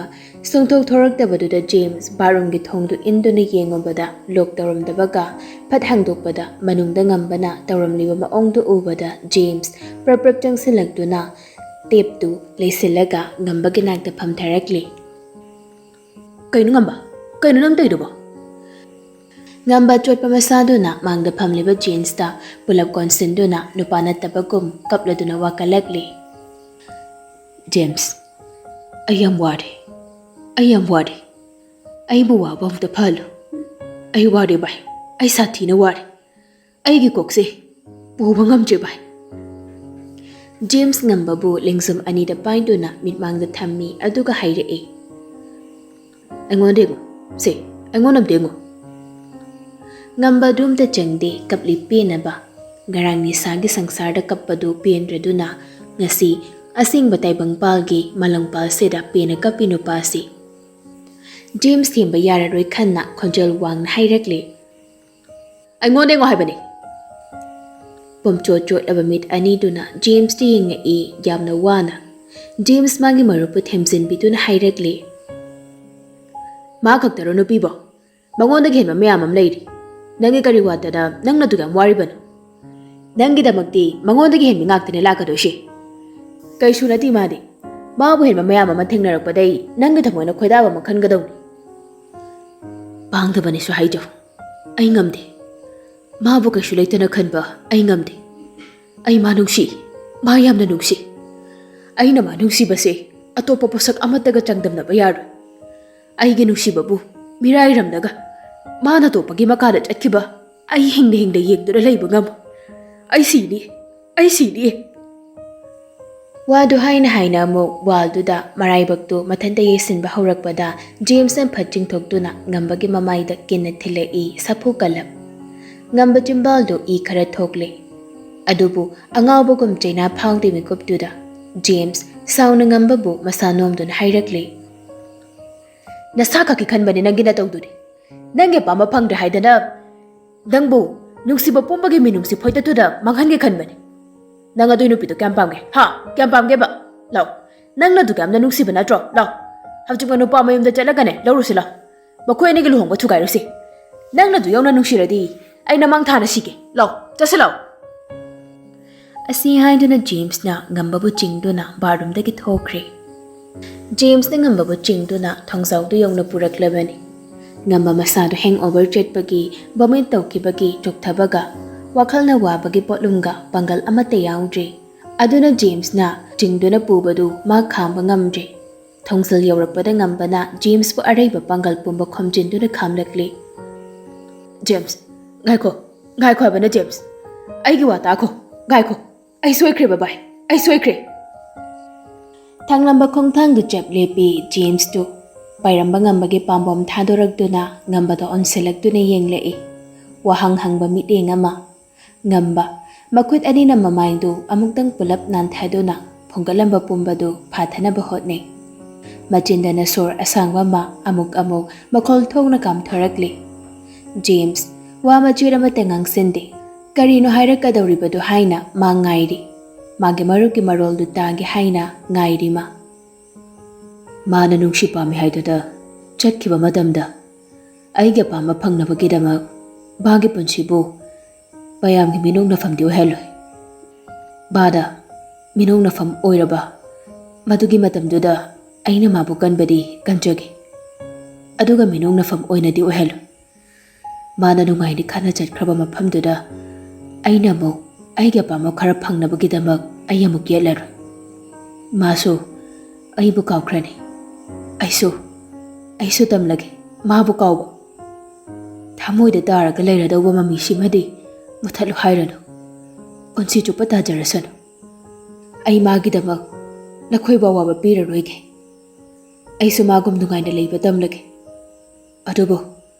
ꯁꯨꯡꯊꯣꯛ ꯊꯣꯔꯛꯇꯕꯗꯨꯗ ꯖꯦꯝꯁ ꯕꯥꯠꯔꯨꯝꯒꯤ ꯊꯣꯡꯗꯨ ꯏꯟꯗꯨꯅ ꯌꯦꯡꯉꯨꯕꯗ ꯂꯣꯛ ꯇꯧꯔꯝꯗꯕꯒ ꯐꯠ ꯍꯥꯡꯗꯣꯛꯄꯗ ꯃꯅꯨꯡꯗ ꯉꯝꯕꯅ ꯇꯧꯔꯝꯂꯤꯕ ꯃꯑꯣꯡꯗꯨ ꯎꯕꯗ ꯖꯦꯝꯁ ꯄ꯭ꯔꯞ ꯄ꯭ꯔꯞ ꯆꯪꯁꯤꯜꯂꯛꯇꯨꯅ ꯇꯦꯞꯇꯨ ꯂꯩꯁꯤꯜꯂꯒ ꯉꯝꯕꯒꯤ ꯅꯥꯛꯇ ꯐꯝꯊꯔꯛꯂꯤ꯫ "ꯀꯩꯅꯣ ꯉꯝꯕ? ꯀꯩꯅꯣ ꯅꯪ ꯇꯧꯔꯤꯗꯨꯕꯣ?" ꯉꯝꯕ ꯑꯆꯣꯠꯄ ꯃꯁꯥꯗꯨꯅ ꯃꯥꯡꯗ ꯐꯝꯂꯤꯕ ꯖꯦꯝꯁꯇ ꯄꯨꯂꯞ ꯀꯣꯟꯁꯤꯟꯗꯨꯅ ꯅꯨꯄꯥ ꯅꯠꯇꯕꯒꯨꯝ ꯀꯞꯂꯗꯨꯅ ꯋꯥꯀꯠꯂꯛꯂꯤ꯫ "ꯖꯦꯝꯁ, ꯑꯩ ꯌꯥꯝ ꯋꯥꯔꯦ꯫ ꯑꯩ ꯌꯥꯝ ꯋꯥꯔꯦ꯫ ꯑꯩꯕꯨ ꯋꯥꯕ ꯑꯃꯨꯛꯇ ꯐꯍꯜꯂꯨ꯫ ꯑꯩ ꯋꯥꯔꯦ ꯚꯥꯏ, ꯑꯩ ꯁꯥꯊꯤꯅ ꯋꯥꯔꯦ꯫ ꯑꯩꯒꯤ ꯀꯣꯛꯁꯦ ꯄꯨꯕ ꯉꯝꯗ꯭ꯔꯦ ꯚꯥꯏ꯫ ꯖꯦꯝꯁ ꯉꯝꯕꯕꯨ ꯂꯦꯡꯖꯨꯝ ꯑꯅꯤꯗ ꯄꯥꯏꯗꯨꯅ ꯃꯤꯠꯃꯥꯡꯗ ꯊꯝꯃꯤ, ꯑꯗꯨꯒ ꯍꯥꯏꯔꯛꯏ, "ꯑꯩꯉꯣꯟꯗ ꯌꯦꯡꯉꯨ, ꯁꯦ, ꯑꯩꯉꯣꯟꯗ ꯑꯝꯇ ꯌꯦꯡꯉꯨ꯫" ꯉꯝꯕ ꯑꯗꯨꯝꯇ ꯆꯪꯗꯦ, ꯀꯞꯂꯤ ꯄꯦꯟꯅꯕ꯫ ꯉꯔꯥꯡ ꯅꯤꯁꯥꯒꯤ ꯁꯪꯁꯥꯔꯗ ꯀꯞꯄꯗꯨ ꯄꯦꯟꯗ꯭ꯔꯗꯨꯅ ꯉꯁꯤ ꯑꯁꯦꯡꯕ ꯇꯥꯏꯕꯪꯄꯥꯜꯒꯤ ꯃꯂꯪꯄꯥꯜꯁꯤꯗ ꯄꯦꯟꯅ ꯀꯞꯄꯤ ꯅꯨꯄꯥꯁꯤ꯫ ꯖꯦꯝꯁ ꯊꯦꯝꯕ ꯌꯥꯔꯔꯣꯏ ꯈꯟꯅ ꯈꯣꯟꯖꯦꯜ ꯋꯥꯡꯅ ꯍꯥꯏꯔꯛꯂꯦ, "ꯑꯩꯉꯣꯟꯗ ꯌꯦꯡꯉꯣ ꯍꯥꯏꯕꯅꯤ꯫" ꯄꯨꯝꯆꯣꯠ ꯆꯣꯠꯂꯕ ꯃꯤꯠ ꯑꯅꯤꯗꯨꯅ ꯖꯦꯝꯁꯇ ꯌꯦꯡꯉꯛꯏ, ꯌꯥꯝꯅ ꯋꯥꯅ꯫ ꯖꯦꯝꯁ ꯃꯥꯒꯤ ꯃꯔꯨꯞꯄꯨ ꯊꯦꯝꯖꯤꯟꯕꯤꯗꯨꯅ ꯍꯥꯏꯔꯛꯂꯦ, "ꯃꯥ ꯈꯛꯇꯔꯣ ꯅꯨꯄꯤꯕꯣ? ꯃꯉꯣꯟꯗꯒꯤ ꯍꯦꯟꯕ ꯃꯌꯥꯝ ꯑꯃ ꯂꯩꯔꯤ꯫ ꯅꯪꯒꯤ ꯀꯔꯤ ꯋꯥꯠꯇꯅ ꯅꯪꯅ ꯑꯗꯨꯛ ꯌꯥꯝ ꯋꯥꯔꯤꯕꯅꯣ? ꯅꯪꯒꯤꯗꯃꯛꯇꯤ ꯃꯉꯣꯟꯗꯒꯤ ꯍꯦꯟꯕ ꯉꯥꯛꯇꯅꯦ ꯂꯥꯛꯀꯗꯣꯏꯁꯦ꯫ ꯀꯩꯁꯨ ꯅꯠꯇꯦ ꯃꯥꯗꯤ꯫ ꯃꯥꯕꯨ ꯍꯦꯟꯕ ꯃꯌꯥꯝ ꯑꯃ ꯊꯦꯡꯅꯔꯛꯄꯗꯩ ꯅꯪꯒꯤ ꯊꯃꯣꯏꯅ ꯈꯣꯏꯗꯥꯕ ꯑꯃ ꯈꯟꯒꯗꯧꯅꯤ꯫" "ꯄꯥꯡꯗꯕꯅꯤꯁꯨ ꯍꯥꯏꯖꯧ꯫ ꯑꯩ ꯉꯝꯗꯦ꯫ ꯃꯥꯕꯨ ꯀꯩꯁꯨ ꯂꯩꯇꯅ ꯈꯟꯕ ꯑꯩ ꯉꯝꯗꯦ꯫ ꯑꯩ ꯃꯥ ꯅꯨꯡꯁꯤ꯫ ꯃꯥ ꯌꯥꯝꯅ ꯅꯨꯡꯁꯤ꯫ ꯑꯩꯅ ꯃꯥ ꯅꯨꯡꯁꯤꯕꯁꯦ ꯑꯇꯣꯞꯄ ꯄꯣꯠꯁꯛ ꯑꯃꯠꯇꯒ ꯆꯥꯡꯗꯝꯅꯕ ꯌꯥꯔꯣꯏ꯫ ꯑꯩꯒꯤ ꯅꯨꯡꯁꯤꯕꯕꯨ ꯃꯤꯔꯥꯏꯔꯝꯂꯒ ꯃꯥꯅ ꯑꯇꯣꯞꯄꯒꯤ ꯃꯈꯥꯗ ꯆꯠꯈꯤꯕ ꯑꯩ ꯍꯤꯡꯅ ꯍꯤꯡꯅ ꯌꯦꯡꯗꯨꯅ ꯂꯩꯕ ꯉꯝꯃꯣꯏ꯫ ꯑꯩ ꯁꯤꯅꯤ꯫ ꯑꯩ ꯁꯤꯅꯤ꯫" ꯋꯥꯗꯨ ꯍꯥꯏꯅ ꯍꯥꯏꯅ ꯑꯃꯨꯛ ꯋꯥꯜꯗꯨꯗ ꯃꯔꯥꯏꯕꯛꯇꯨ ꯃꯊꯟꯇ ꯌꯩꯁꯤꯟꯕ ꯍꯧꯔꯛꯄꯗ ꯖꯦꯝꯁꯅ ꯐꯠ ꯆꯤꯡꯊꯣꯛꯇꯨꯅ ꯉꯝꯕꯒꯤ ꯃꯃꯥꯏꯗ ꯀꯤꯟꯅ ꯊꯤꯜꯂꯛꯏ, ꯁꯥꯐꯨ ꯀꯜꯂꯞ꯫ ꯉꯝꯕ ꯆꯤꯝꯕꯥꯜꯗꯨ ꯏ ꯈꯔ ꯊꯣꯛꯂꯦ꯫ ꯑꯗꯨꯕꯨ ꯑꯉꯥꯎꯕꯒꯨꯝ ꯆꯩꯅꯥ ꯐꯥꯎꯗꯦ ꯃꯤꯀꯨꯞꯇꯨꯗ꯫ ꯖꯦꯝꯁ ꯁꯥꯎꯅ ꯉꯝꯕꯕꯨ ꯃꯁꯥ ꯅꯣꯝꯗꯨꯅ ꯍꯥꯏꯔꯛꯂꯦ, "ꯅꯁꯥ ꯈꯛꯀꯤ ꯈꯟꯕꯅꯤ ꯅꯪꯒꯤ ꯅꯇꯧꯗꯨꯗꯤ꯫ ꯅꯪꯒꯤ ꯑꯄꯥꯝꯕ ꯐꯪꯗ꯭ꯔꯦ ꯍꯥꯏꯗꯅ ꯅꯪꯕꯨ ꯅꯨꯡꯁꯤꯕ ꯄꯨꯝꯕꯒꯤ ꯃꯤꯅꯨꯡꯁꯤ ꯐꯣꯏꯇꯠꯇꯨꯗ ꯃꯥꯡꯍꯟꯒꯦ ꯈꯟꯕꯅꯤ꯫ ꯅꯪ ꯑꯗꯨꯏ ꯅꯨꯄꯤꯗꯣ ꯀꯌꯥꯝ ꯄꯥꯝꯒꯦ? ꯍꯥ? ꯀꯌꯥꯝ ꯄꯥꯝꯒꯦꯕ? ꯂꯥꯎ꯫ ꯅꯪꯅ ꯑꯗꯨꯛ ꯌꯥꯝꯅ ꯅꯨꯡꯁꯤꯕ ꯅꯠꯇ꯭ꯔꯣ? ꯂꯥꯎ꯫ ꯍꯧꯖꯤꯛꯃꯛ ꯅꯨꯄꯥ ꯃꯌꯨꯝꯗ ꯆꯠꯂꯒꯅꯦ, ꯂꯧꯔꯨꯁꯤ ꯂꯥꯎ꯫ ꯃꯈꯣꯏ ꯑꯅꯤꯒꯤ ꯂꯨꯍꯣꯡꯕ ꯊꯨꯒꯥꯏꯔꯨꯁꯤ꯫ ꯅꯪꯅ ꯑꯗꯨ ꯌꯧꯅ ꯅꯨꯡꯁꯤꯔꯗꯤ ꯑꯩ ꯅꯃꯥꯡ ꯊꯥꯅ ꯁꯤꯒꯦ꯫ ꯂꯥꯎ, ꯆꯠꯁꯤ ꯂꯥꯎ꯫" ꯑꯁꯤ ꯍꯥꯏꯗꯨꯅ ꯖꯦꯝꯁꯅ ꯉꯝꯕꯕꯨ ꯆꯤꯡꯗꯨꯅ ꯕꯥꯔꯔꯨꯝꯗꯒꯤ ꯊꯣꯛꯈ꯭ꯔꯦ꯫ ꯖꯦꯝꯁꯅ ꯉꯝꯕꯕꯨ ꯆꯤꯡꯗꯨꯅ ꯊꯣꯡꯖꯥꯎꯗꯨ ꯌꯧꯅ ꯄꯨꯔꯛꯂꯕꯅꯤ꯫ ꯉꯝꯕ ꯃꯁꯥꯗꯨ ꯍꯦꯡꯑꯣꯚꯔ ꯆꯠꯄꯒꯤ, ꯚꯣꯃꯤꯠ ꯇꯧꯈꯤꯕꯒꯤ ꯆꯣꯛꯊꯕꯒ ꯋꯥꯈꯜꯅ ꯋꯥꯕꯒꯤ ꯄꯣꯠꯂꯨꯝꯒ ꯄꯥꯡꯒꯜ ꯑꯃꯠꯇ ꯌꯥꯎꯗ꯭ꯔꯦ꯫ ꯑꯗꯨꯅ ꯖꯦꯝꯁꯅ ꯆꯤꯡꯗꯨꯅ ꯄꯨꯕꯗꯨ ꯃꯥ ꯈꯥꯡꯕ ꯉꯝꯗ꯭ꯔꯦ꯫ ꯊꯣꯡꯖꯤꯜ ꯌꯧꯔꯛꯄꯗ ꯉꯝꯕꯅ ꯖꯦꯝꯁꯄꯨ ꯑꯔꯩꯕ ꯄꯥꯡꯒꯜ ꯄꯨꯝꯕ ꯈꯣꯝꯖꯤꯟꯗꯨꯅ ꯈꯥꯝꯂꯛꯂꯤ꯫ "ꯖꯦꯝꯁ, ꯉꯥꯏꯈꯣ, ꯉꯥꯏꯈꯣ ꯍꯥꯏꯕꯅ ꯖꯦꯝꯁ꯫ ꯑꯩꯒꯤ ꯋꯥ ꯇꯥꯈꯣ, ꯉꯥꯏꯈꯣ꯫ ꯑꯩ ꯁꯣꯏꯈ꯭ꯔꯦ ꯕꯕꯥꯏ, ꯑꯩ ꯁꯣꯏꯈ꯭ꯔꯦ꯫" ꯊꯥꯡꯂꯝꯕ ꯈꯣꯡꯊꯥꯡꯗꯨ ꯆꯞ ꯂꯦꯞꯄꯤ꯫ ꯖꯦꯝꯁꯇꯨ ꯄꯥꯏꯔꯝꯕ ꯉꯝꯕꯒꯤ ꯄꯥꯝꯕꯣꯝ ꯊꯥꯗꯣꯔꯛꯇꯨꯅ ꯉꯝꯕꯗ ꯑꯣꯟꯁꯤꯜꯂꯛꯇꯨꯅ ꯌꯦꯡꯂꯛꯏ꯫ ꯋꯥꯍꯪ ꯍꯪꯕ ꯃꯤꯠꯌꯦꯡ ꯑꯃ꯫ ꯉꯝꯕ ꯃꯈꯨꯠ ꯑꯅꯤꯅ ꯃꯃꯥꯏꯗꯨ ꯑꯃꯨꯛꯇꯪ ꯄꯨꯂꯞ ꯅꯥꯟꯊꯗꯨꯅ ꯐꯨꯡꯒꯠꯂꯝꯕ ꯄꯨꯝꯕꯗꯨ ꯐꯥꯊꯅꯕ ꯍꯣꯠꯅꯩ꯫ ꯃꯆꯤꯟꯗꯅ ꯁꯣꯔ ꯑꯁꯥꯡꯕ ꯑꯃ ꯑꯃꯨꯛ ꯑꯃꯨꯛ ꯃꯈꯣꯜ ꯊꯣꯛꯅ ꯀꯥꯝꯊꯣꯔꯛꯂꯤ꯫ ꯖꯦꯝꯁ ꯋꯥ ꯃꯆꯦꯠ ꯑꯃꯠꯇ ꯉꯥꯡꯁꯤꯟꯗꯦ꯫ ꯀꯔꯤꯅꯣ ꯍꯥꯏꯔꯛꯀꯗꯧꯔꯤꯕꯗꯨ ꯍꯥꯏꯅ ꯃꯥ ꯉꯥꯏꯔꯤ꯫ ꯃꯥꯒꯤ ꯃꯔꯨꯞꯀꯤ ꯃꯔꯣꯜꯗꯨ ꯇꯥꯒꯦ ꯍꯥꯏꯅ ꯉꯥꯏꯔꯤ ꯃꯥ꯫ "ꯃꯥꯅ ꯅꯨꯡꯁꯤ ꯄꯥꯝꯃꯤ ꯍꯥꯏꯗꯨꯗ ꯆꯠꯈꯤꯕ ꯃꯇꯝꯗ ꯑꯩꯒꯤ ꯑꯄꯥꯝꯕ ꯐꯪꯅꯕꯒꯤꯗꯃꯛ ꯃꯥꯒꯤ ꯄꯨꯟꯁꯤꯕꯨ ꯃꯌꯥꯝꯒꯤ ꯃꯤꯅꯣꯛꯅꯐꯝꯗꯤ ꯑꯣꯏꯍꯜꯂꯣꯏ꯫ ꯃꯥꯗ ꯃꯤꯅꯣꯛꯅꯐꯝ ꯑꯣꯏꯔꯕ ꯃꯗꯨꯒꯤ ꯃꯇꯝꯗꯨꯗ ꯑꯩꯅ ꯃꯥꯕꯨ ꯀꯟꯕꯗꯤ ꯀꯟꯖꯒꯦ, ꯑꯗꯨꯒ ꯃꯤꯅꯣꯛꯅꯐꯝ ꯑꯣꯏꯅꯗꯤ ꯑꯣꯏꯍꯜꯂꯣꯏ꯫ ꯃꯥꯅ ꯅꯨꯡꯉꯥꯏꯅ ꯈꯟꯅ ꯆꯠꯈ꯭ꯔꯕ ꯃꯐꯝꯗꯨꯗ ꯑꯩꯅ ꯑꯃꯨꯛ ꯑꯩꯒꯤ ꯑꯄꯥꯝꯕ ꯈꯔ ꯐꯪꯅꯕꯒꯤꯗꯃꯛ ꯑꯩ ꯑꯃꯨꯛ ꯌꯦꯠꯂꯔꯣꯏ꯫ ꯃꯥꯁꯨ ꯑꯩꯕꯨ ꯀꯥꯎꯈ꯭ꯔꯅꯤ꯫ ꯑꯩꯁꯨ, ꯑꯩꯁꯨ ꯇꯝꯂꯒꯦ ꯃꯥꯕꯨ ꯀꯥꯎꯕ꯫ ꯊꯃꯣꯏꯗ ꯇꯥꯔꯒ ꯂꯩꯔꯗꯧꯕ ꯃꯃꯤꯁꯤꯃꯗꯤ ꯃꯨꯊꯠꯂꯨ ꯍꯥꯏꯔꯅꯨ꯫ ꯄꯨꯟꯁꯤ ꯆꯨꯞꯄ ꯇꯥꯖꯔꯁꯅꯨ꯫ ꯑꯩ ꯃꯥꯒꯤꯗꯃꯛ ꯂꯈꯣꯏꯕꯨ ꯑꯋꯥꯕ ꯄꯤꯔꯔꯣꯏꯒꯦ꯫ ꯑꯩꯁꯨ ꯃꯥꯒꯨꯝ ꯅꯨꯡꯉꯥꯏꯅ ꯂꯩꯕ ꯇꯝꯂꯒꯦ꯫ ꯑꯗꯨꯕꯨ,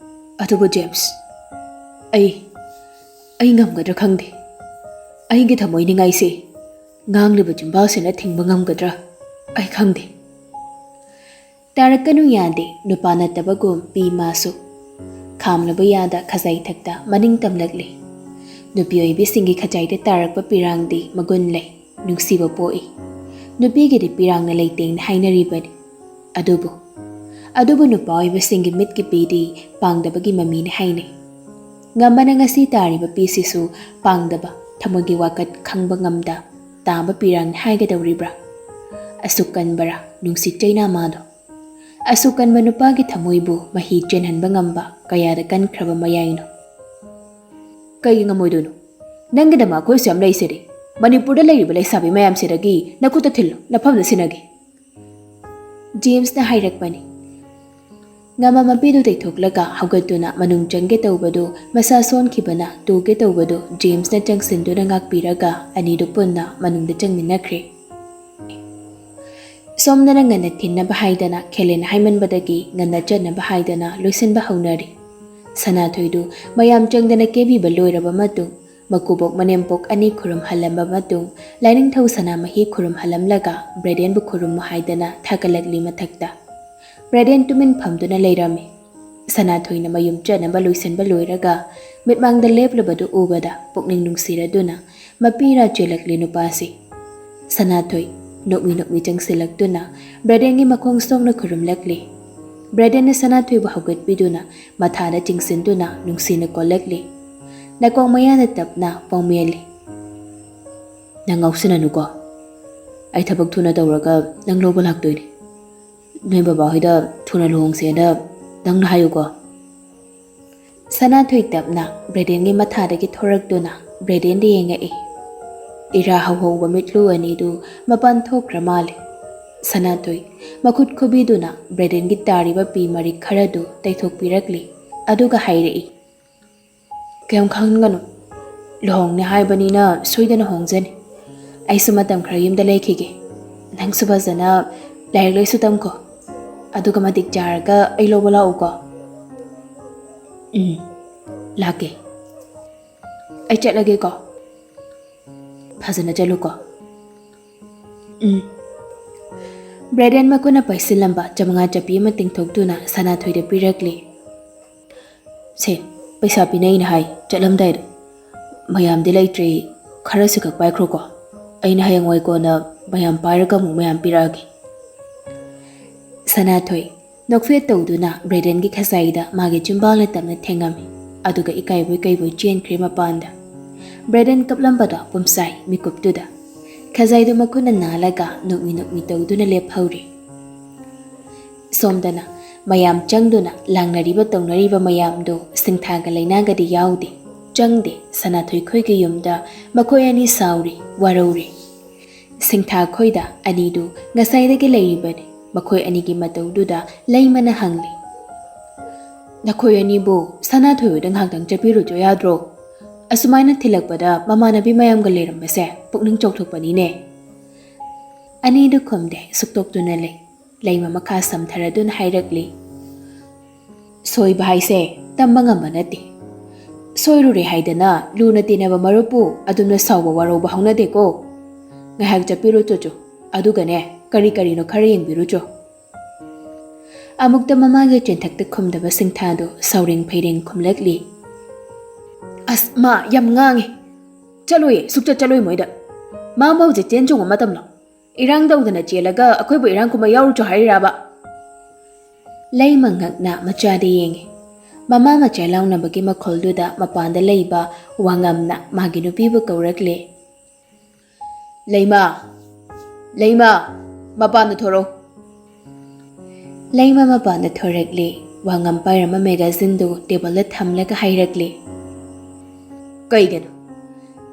ꯑꯗꯨꯕꯨ ꯖꯦꯝꯁ, ꯑꯩ, ꯑꯩ ꯉꯝꯒꯗ꯭ꯔꯥ ꯈꯪꯗꯦ꯫ ꯑꯩꯒꯤ ꯊꯃꯣꯏ ꯅꯤꯡꯉꯥꯏꯁꯦ ꯉꯥꯡꯂꯤꯕ ꯆꯤꯝꯕꯥꯜꯁꯤꯅ ꯊꯤꯡꯕ ꯉꯝꯒꯗ꯭ꯔꯥ? ꯑꯩ ꯈꯪꯗꯦ꯫" ꯇꯥꯔꯛꯀꯅꯨ ꯌꯥꯗꯦ, ꯅꯨꯄꯥ ꯅꯠꯇꯕꯒꯨꯝ ꯄꯤ ꯃꯥꯁꯨ꯫ ꯈꯥꯝꯂꯕ ꯌꯥꯗ ꯈꯖꯥꯏ ꯊꯛꯇ ꯃꯅꯤꯡ ꯇꯝꯂꯛꯂꯤ꯫ ꯅꯨꯄꯤ ꯑꯣꯏꯕꯤꯁꯤꯡꯒꯤ ꯈꯖꯥꯏꯗ ꯇꯥꯔꯛꯄ ꯄꯤꯔꯥꯡꯗꯤ ꯃꯒꯨꯟ ꯂꯩ, ꯅꯨꯡꯁꯤꯕ ꯄꯣꯛꯏ꯫ ꯅꯨꯄꯤꯒꯤꯗꯤ ꯄꯤꯔꯥꯡꯅ ꯂꯩꯇꯦꯡꯅ ꯍꯥꯏꯅꯔꯤꯕꯅꯤ꯫ ꯑꯗꯨꯕꯨ, ꯑꯗꯨꯕꯨ ꯅꯨꯄꯥ ꯑꯣꯏꯕꯁꯤꯡꯒꯤ ꯃꯤꯠꯀꯤ ꯄꯤꯗꯤ ꯄꯥꯡꯗꯕꯒꯤ ꯃꯃꯤꯅꯤ ꯍꯥꯏꯅꯩ꯫ ꯉꯝꯕꯅ ꯉꯁꯤ ꯇꯥꯔꯤꯕ ꯄꯤꯁꯤꯁꯨ ꯄꯥꯡꯗꯕ, ꯊꯃꯣꯏꯒꯤ ꯋꯥꯀꯠ ꯈꯪꯕ ꯉꯝꯗ ꯇꯥꯕ ꯄꯤꯔꯥꯡꯅꯤ ꯍꯥꯏꯒꯗꯧꯔꯤꯕ꯭ꯔꯥ? ꯑꯁꯨꯛ ꯀꯟꯕꯔꯥ ꯅꯨꯡꯁꯤꯠ ꯆꯩꯅꯥ ꯃꯥꯗꯣ? ꯑꯁꯨꯛ ꯀꯟꯕ ꯅꯨꯄꯥꯒꯤ ꯊꯃꯣꯏꯕꯨ ꯃꯍꯤ ꯆꯦꯟꯍꯟꯕ ꯉꯝꯕ ꯀꯌꯥꯗ ꯀꯟꯈ꯭ꯔꯕ ꯃꯌꯥꯏꯅꯣ? ꯀꯩꯒꯤ ꯉꯝꯃꯣꯏꯗꯣꯏꯅꯣ? ꯅꯪꯒꯤꯗꯃꯛ ꯑꯩꯈꯣꯏꯁꯨ ꯌꯥꯝ ꯂꯩꯁꯤꯗꯤ꯫ ꯃꯅꯤꯄꯨꯔꯗ ꯂꯩꯔꯤꯕ ꯂꯩꯁꯥꯕꯤ ꯃꯌꯥꯝꯁꯤꯗꯒꯤ ꯅꯈꯨꯠꯇ ꯊꯤꯜꯂꯨ, ꯅꯐꯝꯗ ꯁꯤꯟꯅꯒꯦ꯫ ꯖꯦꯝꯁꯅ ꯍꯥꯏꯔꯛꯄꯅꯤ꯫ ꯉꯝꯃ ꯃꯄꯤꯗꯨ ꯇꯩꯊꯣꯛꯂꯒ ꯍꯧꯒꯠꯇꯨꯅ ꯃꯅꯨꯡ ꯆꯪꯒꯦ ꯇꯧꯕꯗꯨ, ꯃꯁꯥ ꯁꯣꯟꯈꯤꯕꯅ ꯇꯨꯒꯦ ꯇꯧꯕꯗꯨ ꯖꯦꯝꯁꯅ ꯆꯪꯁꯤꯟꯗꯨꯅ ꯉꯥꯛꯄꯤꯔꯒ ꯑꯅꯤꯗꯨ ꯄꯨꯟꯅ ꯃꯅꯨꯡꯗ ꯆꯪꯃꯤꯟꯅꯈ꯭ꯔꯦ꯫ ꯁꯣꯝꯗꯅ ꯉꯟꯅ ꯊꯤꯟꯅꯕ ꯍꯥꯏꯗꯅ ꯈꯦꯂꯦꯟ ꯍꯥꯏꯃꯟꯕꯗꯒꯤ ꯉꯟꯅ ꯆꯠꯅꯕ ꯍꯥꯏꯗꯅ ꯂꯣꯏꯁꯤꯟꯕ ꯍꯧꯅꯔꯤ꯫ ꯁꯅꯥꯊꯣꯏꯗꯨ ꯃꯌꯥꯝ ꯆꯪꯗꯅ ꯀꯦꯕꯤꯕ ꯂꯣꯏꯔꯕ ꯃꯇꯨꯡ, ꯃꯀꯨꯕꯣꯛ ꯃꯅꯦꯝꯄꯣꯛ ꯑꯅꯤ ꯈꯨꯔꯨꯝꯍꯜꯂꯝꯕ ꯃꯇꯨꯡ, ꯂꯥꯏꯅꯤꯡꯊꯧ ꯁꯅꯥꯃꯍꯤ ꯈꯨꯔꯨꯝꯍꯜꯂꯝꯂꯒ ꯕ꯭ꯔꯦꯗꯦꯟꯕꯨ ꯈꯨꯔꯨꯝꯃꯨ ꯍꯥꯏꯗꯅ ꯊꯥꯒꯠꯂꯛꯂꯤ ꯃꯊꯛꯇ꯫ ꯕ꯭ꯔꯦꯗꯦꯟ ꯇꯨꯃꯤꯟ ꯐꯝꯗꯨꯅ ꯂꯩꯔꯝꯃꯤ꯫ ꯁꯅꯥꯊꯣꯏꯅ ꯃꯌꯨꯝ ꯆꯠꯅꯕ ꯂꯣꯏꯁꯤꯟꯕ ꯂꯣꯏꯔꯒ ꯃꯤꯠꯃꯥꯡꯗ ꯂꯦꯞꯂꯨꯕꯗꯨ ꯎꯕꯗ ꯄꯨꯛꯅꯤꯡ ꯅꯨꯡꯁꯤꯔꯗꯨꯅ ꯃꯄꯤꯔꯥ ꯆꯦꯜꯂꯛꯂꯤ ꯅꯨꯄꯥꯁꯤ꯫ ꯁꯅꯥꯊꯣꯏ ꯅꯣꯛꯃꯤ ꯅꯣꯛꯃꯤ ꯆꯪꯁꯤꯜꯂꯛꯇꯨꯅ ꯕ꯭ꯔꯦꯗꯦꯟꯒꯤ ꯃꯈꯣꯡ ꯁꯣꯛꯅ ꯈꯨꯔꯨꯝꯂꯛꯂꯤ꯫ ꯕ꯭ꯔꯦꯗꯦꯟꯅ ꯁꯅꯥꯊꯣꯏꯕꯨ ꯍꯧꯒꯠꯄꯤꯗꯨꯅ ꯃꯊꯥꯗ ꯆꯤꯡꯁꯤꯟꯗꯨꯅ ꯅꯨꯡꯁꯤꯅ ꯀꯣꯜꯂꯛꯂꯤ꯫ ꯅꯥꯀꯣꯡ ꯃꯌꯥꯗ ꯇꯞꯅ ꯄꯥꯎꯃꯦꯜꯂꯤ꯫ "ꯅꯪ ꯉꯥꯎꯁꯤꯟꯅꯅꯨꯀꯣ꯫ ꯑꯩ ꯊꯕꯛ ꯊꯨꯅ ꯇꯧꯔꯒ ꯅꯪ ꯂꯧꯕ ꯂꯥꯛꯇꯣꯏꯅꯦ꯫ ꯅꯣꯏ ꯕꯕꯥꯍꯣꯏꯗ ꯊꯨꯅ ꯂꯨꯍꯣꯡꯁꯦꯅ ꯅꯪꯅ ꯍꯥꯏꯌꯨꯀꯣ꯫" ꯁꯅꯥꯊꯣꯏ ꯇꯞꯅ ꯕ꯭ꯔꯦꯗꯦꯟꯒꯤ ꯃꯊꯥꯗꯒꯤ ꯊꯣꯔꯛꯇꯨꯅ ꯕ꯭ꯔꯦꯗꯦꯟꯗ ꯌꯦꯡꯉꯛꯏ꯫ ꯏꯔꯥ ꯍꯧꯍꯧꯕ ꯃꯤꯠꯂꯨ ꯑꯅꯤꯗꯨ ꯃꯄꯥꯟ ꯊꯣꯛꯈ꯭ꯔ ꯃꯥꯜꯂꯦ꯫ ꯁꯅꯥꯊꯣꯏ ꯃꯈꯨꯠ ꯈꯨꯕꯤꯗꯨꯅ ꯕ꯭ꯔꯦꯗꯦꯟꯒꯤ ꯇꯥꯔꯤꯕ ꯄꯤ ꯃꯔꯤꯛ ꯈꯔꯗꯨ ꯇꯩꯊꯣꯛꯄꯤꯔꯛꯂꯤ꯫ ꯑꯗꯨꯒ ꯍꯥꯏꯔꯛꯏ, "ꯀꯩꯝ ꯈꯟꯒꯅꯨ꯫ ꯂꯨꯍꯣꯡꯅꯤ ꯍꯥꯏꯕꯅꯤꯅ ꯁꯣꯏꯗꯅ ꯍꯣꯡꯖꯅꯤ꯫ ꯑꯩꯁꯨ ꯃꯇꯝ ꯈꯔ ꯌꯨꯝꯗ ꯂꯩꯈꯤꯒꯦ꯫ ꯅꯪꯁꯨ ꯐꯖꯅ ꯂꯥꯏꯔꯤꯛ ꯂꯥꯏꯁꯨ ꯇꯝꯈꯣ꯫ ꯑꯗꯨꯒ ꯃꯇꯤꯛ ꯆꯥꯔꯒ ꯑꯩ ꯂꯧꯕ ꯂꯥꯛꯎꯀꯣ꯫" "ꯎꯝ, ꯂꯥꯛꯀꯦ꯫ ꯑꯩ ꯆꯠꯂꯒꯦꯀꯣ꯫" "ꯐꯖꯅ ꯆꯠꯂꯨꯀꯣ꯫" "ꯎꯝ꯫" ꯕ꯭ꯔꯦꯗꯦꯟ ꯃꯈꯨꯠꯅ ꯄꯥꯏꯁꯤꯜꯂꯝꯕ ꯆꯃꯉꯥ ꯆꯞꯄꯤ ꯑꯃ ꯇꯤꯡꯊꯣꯛꯇꯨꯅ ꯁꯅꯥꯊꯣꯏꯗ ꯄꯤꯔꯛꯂꯤ꯫ "ꯁꯦ, ꯄꯩꯁꯥ ꯄꯤꯅꯩꯅ ꯍꯥꯏ ꯆꯠꯂꯝꯗꯥꯏꯗ꯫ ꯃꯌꯥꯝꯗꯤ ꯂꯩꯇ꯭ꯔꯦ, ꯈꯔꯁꯤ ꯈꯛ ꯄꯥꯏꯈ꯭ꯔꯣꯀꯣ꯫ ꯑꯩꯅ ꯍꯌꯦꯡꯋꯥꯏ ꯀꯣꯟꯅ ꯃꯌꯥꯝ ꯄꯥꯏꯔꯒ ꯑꯃꯨꯛ ꯃꯌꯥꯝ ꯄꯤꯔꯛꯑꯒꯦ꯫" ꯁꯅꯥꯊꯣꯏ ꯅꯣꯛꯐꯦꯠ ꯇꯧꯗꯨꯅ ꯕ꯭ꯔꯦꯗꯦꯟꯒꯤ ꯈꯖꯥꯏꯗ ꯃꯥꯒꯤ ꯆꯤꯝꯕꯥꯜꯅ ꯇꯞꯅ ꯊꯦꯡꯉꯝꯃꯤ꯫ ꯑꯗꯨꯒ ꯏꯀꯥꯏꯕꯣꯏ ꯀꯩꯕꯣꯏ ꯆꯦꯟꯈ꯭ꯔꯦ ꯃꯄꯥꯟꯗ꯫ ꯕ꯭ꯔꯦꯗꯦꯟ ꯀꯞꯂꯝꯕꯗꯣ ꯄꯨꯝꯁꯥꯏ ꯃꯤꯀꯨꯞꯇꯨꯗ꯫ ꯈꯖꯥꯏꯗꯨ ꯃꯈꯨꯠꯅ ꯅꯥꯜꯂꯒ ꯅꯣꯛꯃꯤ ꯅꯣꯛꯃꯤ ꯇꯧꯗꯨꯅ ꯂꯦꯞꯍꯧꯔꯦ꯫ ꯁꯣꯝꯗꯅ ꯃꯌꯥꯝ ꯆꯪꯗꯨꯅ ꯂꯥꯡꯅꯔꯤꯕ ꯇꯧꯅꯔꯤꯕ ꯃꯌꯥꯝꯗꯨ ꯁꯤꯡꯊꯥꯒ ꯂꯩꯅꯥꯒꯗꯤ ꯌꯥꯎꯗꯦ, ꯆꯪꯗꯦ꯫ ꯁꯅꯥꯊꯣꯏ ꯈꯣꯏꯒꯤ ꯌꯨꯝꯗ ꯃꯈꯣꯏ ꯑꯅꯤ ꯁꯥꯎꯔꯤ, ꯋꯥꯔꯧꯔꯤ꯫ ꯁꯤꯡꯊꯥ ꯈꯣꯏꯗ ꯑꯅꯤꯗꯨ ꯉꯁꯥꯏꯗꯒꯤ ꯂꯩꯔꯤꯕꯅꯤ꯫ ꯃꯈꯣꯏ ꯑꯅꯤꯒꯤ ꯃꯇꯧꯗꯨꯗ ꯂꯩꯃꯅ ꯍꯪꯂꯤ, "ꯅꯈꯣꯏ ꯑꯅꯤꯕꯨ ꯁꯅꯥꯊꯣꯏ ꯍꯣꯏꯗ ꯉꯥꯏꯍꯥꯛꯇꯪ ꯆꯠꯄꯤꯔꯨꯆꯣ ꯌꯥꯗ꯭ꯔꯣ? ꯑꯁꯨꯃꯥꯏꯅ ꯊꯤꯜꯂꯛꯄꯗ ꯃꯃꯥꯟꯅꯕꯤ ꯃꯌꯥꯝꯒ ꯂꯩꯔꯝꯕꯁꯦ ꯄꯨꯛꯅꯤꯡ ꯆꯥꯎꯊꯣꯛꯄꯅꯤꯅꯦ"꯫ ꯑꯅꯤꯗꯨ ꯈꯨꯝꯗꯦ, ꯁꯨꯛꯇꯣꯛꯇꯨꯅ ꯂꯩ꯫ ꯂꯩꯃ ꯃꯈꯥ ꯁꯝꯊꯔꯗꯨꯅ ꯍꯥꯏꯔꯛꯂꯤ, "ꯁꯣꯏꯕ ꯍꯥꯏꯁꯦ ꯇꯝꯕ ꯉꯝꯕ ꯅꯠꯇꯦ꯫ ꯁꯣꯏꯔꯨꯔꯦ ꯍꯥꯏꯗꯅ ꯂꯨꯅ ꯇꯤꯟꯅꯕ ꯃꯔꯨꯞꯄꯨ ꯑꯗꯨꯝꯅ ꯁꯥꯎꯕ ꯋꯥꯔꯧꯕ ꯍꯧꯅꯗꯦꯀꯣ꯫ ꯉꯥꯏꯍꯥꯛ ꯆꯠꯄꯤꯔꯨ ꯆꯣꯆꯣ, ꯑꯗꯨꯒꯅꯦ ꯀꯔꯤ ꯀꯔꯤꯅꯣ ꯈꯔ ꯌꯦꯡꯕꯤꯔꯨꯆꯣ"꯫ ꯑꯃꯨꯛꯇ ꯃꯃꯥꯒꯤ ꯆꯦꯟꯊꯛꯇ ꯈꯨꯝꯗꯕ ꯁꯤꯡꯊꯥꯗꯨ ꯁꯥꯎꯔꯦꯡ ꯐꯩꯔꯦꯡ ꯈꯨꯝꯂꯛꯂꯤ꯫ "ꯑꯁ ꯃꯥ ꯌꯥꯝ ꯉꯥꯡꯉꯦ꯫ ꯆꯠꯂꯣꯏꯌꯦ, ꯁꯨꯛꯆꯠ ꯆꯠꯂꯣꯏ ꯃꯣꯏꯗ꯫ ꯃꯥꯕꯨ ꯍꯧꯖꯤꯛ ꯆꯦꯟ ꯆꯣꯡꯕ ꯃꯇꯝꯂꯣ? ꯏꯔꯥꯡ ꯇꯧꯗꯅ ꯆꯦꯜꯂꯒ ꯑꯩꯈꯣꯏꯕꯨ ꯏꯔꯥꯡ ꯀꯨꯝꯍꯩ ꯌꯥꯎꯔꯨꯆꯣ ꯍꯥꯏꯔꯤꯔꯕ?" ꯂꯩꯃ ꯉꯛꯅ ꯃꯆꯥꯗ ꯌꯦꯡꯉꯤ꯫ ꯃꯃꯥ ꯃꯆꯥ ꯂꯥꯎꯅꯕꯒꯤ ꯃꯈꯣꯜꯗꯨꯗ ꯃꯄꯥꯟꯗ ꯂꯩꯕ ꯋꯥꯉꯝꯅ ꯃꯥꯒꯤ ꯅꯨꯄꯤꯕꯨ ꯀꯧꯔꯛꯂꯦ꯫ "ꯂꯩꯃ, ꯂꯩꯃ, ꯃꯄꯥꯟꯗ ꯊꯣꯔꯛꯎ"꯫ ꯂꯩꯃ ꯃꯄꯥꯟꯗ ꯊꯣꯔꯛꯂꯦ꯫ ꯋꯥꯉꯝ ꯄꯥꯏꯔꯝꯕ ꯃꯦꯒꯥꯖꯤꯟꯗꯨ ꯇꯦꯕꯜꯗ ꯊꯝꯂꯒ ꯍꯥꯏꯔꯛꯂꯦ, "ꯀꯩꯒꯤꯅꯣ?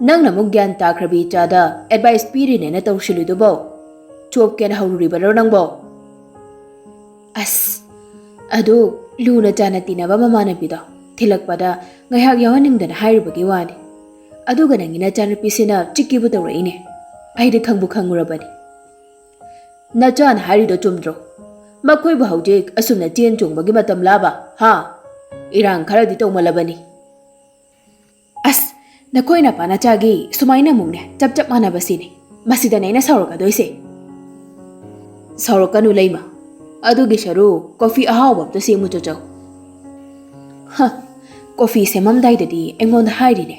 ꯅꯪꯅ ꯑꯃꯨꯛ ꯒ꯭ꯌꯥꯟ ꯇꯥꯈ꯭ꯔꯕꯤ ꯏꯆꯥꯗ ꯑꯦꯗꯚꯥꯏꯁ ꯄꯤꯔꯤꯅꯦꯅ ꯇꯧꯁꯤꯜꯂꯨꯏꯗꯨꯕꯣ? ꯆꯣꯞꯀꯦꯅ ꯍꯧꯔꯨꯔꯤꯕꯔꯣ ꯅꯪꯕꯣ?" "ꯑꯁ, ꯑꯗꯨ ꯂꯨꯅ ꯆꯥꯟꯅ ꯇꯤꯟꯅꯕ ꯃꯃꯥꯟꯅꯕꯤꯗꯣ ꯊꯤꯜꯂꯛꯄꯗ ꯉꯥꯏꯍꯥꯛ ꯌꯥꯎꯍꯟꯅꯤꯡꯗꯅ ꯍꯥꯏꯔꯨꯕꯒꯤ ꯋꯥꯅꯤ꯫ ꯑꯗꯨꯒ ꯅꯪꯒꯤ ꯅꯆꯥꯅꯨꯄꯤꯁꯤꯅ ꯆꯤꯛꯀꯦꯕꯨ ꯇꯧꯔꯛꯏꯅꯦ꯫ ꯑꯩꯗꯤ ꯈꯪꯕꯨ ꯈꯪꯉꯨꯔꯕꯅꯤ꯫ ꯅꯆꯥꯅ ꯍꯥꯏꯔꯤꯗꯣ ꯆꯨꯝꯗ꯭ꯔꯣ? ꯃꯈꯣꯏꯕꯨ ꯍꯧꯖꯤꯛ ꯑꯁꯨꯝꯅ ꯆꯦꯟ ꯆꯣꯡꯕꯒꯤ ꯃꯇꯝꯂꯕ? ꯍꯥ? ꯏꯔꯥꯡ ꯈꯔꯗꯤ ꯇꯧꯃꯜꯂꯕꯅꯤ"꯫ "ꯑꯁ, ꯅꯈꯣꯏ ꯅꯄꯥ ꯅꯆꯥꯒꯤ ꯁꯨꯃꯥꯏꯅ ꯑꯃꯨꯛꯅꯦ ꯆꯞ ꯆꯞ ꯃꯥꯟꯅꯕꯁꯤꯅꯦ꯫ ꯃꯁꯤꯗꯅꯦ ꯑꯩꯅ ꯁꯥꯎꯔꯛꯀꯗꯣꯏꯁꯦ"꯫ "ꯁꯥꯎꯔꯛꯀꯅꯨ ꯂꯩꯃ꯫ ꯑꯗꯨꯒꯤ ꯁꯔꯨ ꯀꯣꯐꯤ ꯑꯍꯥꯎꯕ ꯑꯝꯇ ꯁꯦꯝꯃꯨ ꯆꯣꯆꯧ"꯫ "ꯍ, ꯀꯣꯐꯤ ꯁꯦꯝꯃꯝꯗꯥꯏꯗꯗꯤ ꯑꯩꯉꯣꯟꯗ ꯍꯥꯏꯔꯤꯅꯦ꯫